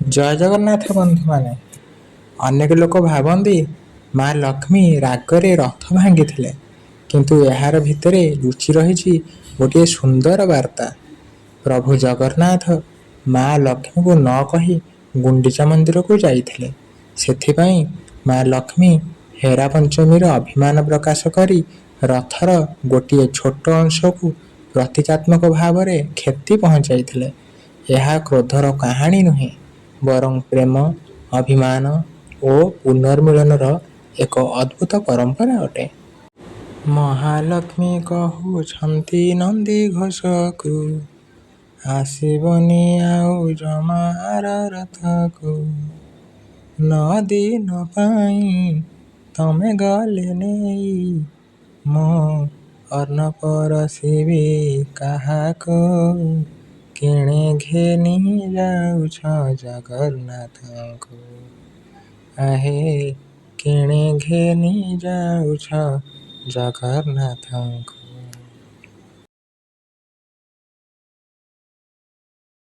ଜୟ ଜଗନ୍ନାଥ ବନ୍ଧୁମାନେ। ଅନେକ ଲୋକ ଭାବନ୍ତି ମା ଲକ୍ଷ୍ମୀ ରାଗରେ ରଥ ଭାଙ୍ଗିଥିଲେ, କିନ୍ତୁ ଏହାର ଭିତରେ ଲୁଚି ରହିଛି ଗୋଟିଏ ସୁନ୍ଦର ବାର୍ତ୍ତା। ପ୍ରଭୁ ଜଗନ୍ନାଥ ମା ଲକ୍ଷ୍ମୀଙ୍କୁ ନ କହି ଗୁଣ୍ଡିଚା ମନ୍ଦିରକୁ ଯାଇଥିଲେ, ସେଥିପାଇଁ ମା ଲକ୍ଷ୍ମୀ ହେରା ପଞ୍ଚମୀର ଅଭିମାନ ପ୍ରକାଶ କରି ରଥର ଗୋଟିଏ ଛୋଟ ଅଂଶକୁ ପ୍ରତୀକାତ୍ମକ ଭାବରେ କ୍ଷତି ପହଞ୍ଚାଇଥିଲେ। ଏହା କ୍ରୋଧର କାହାଣୀ ନୁହେଁ, ବରଂ ପ୍ରେମ, ଅଭିମାନ ଓ ପୁନର୍ମିଳନର ଏକ ଅଦ୍ଭୁତ ପରମ୍ପରା ଅଟେ। ମହାଲକ୍ଷ୍ମୀ କହୁଛନ୍ତି ନନ୍ଦିଘୋଷକୁ, ଆସିବନି ଆଉ ଜମା ଆର ରଥକୁ। ନଅଦିନ ପାଇଁ ତମେ ଗଲେ ନେଇ, ମୋ ଅନ୍ନ ପରଷିବି କାହାକୁ? କେଣେ ଘେନି ଯାଉଛ ଜଗନ୍ନାଥଙ୍କୁ, ଆହେ କେଣେ ଘେନି ଯାଉଛ ଜଗନ୍ନାଥଙ୍କୁ।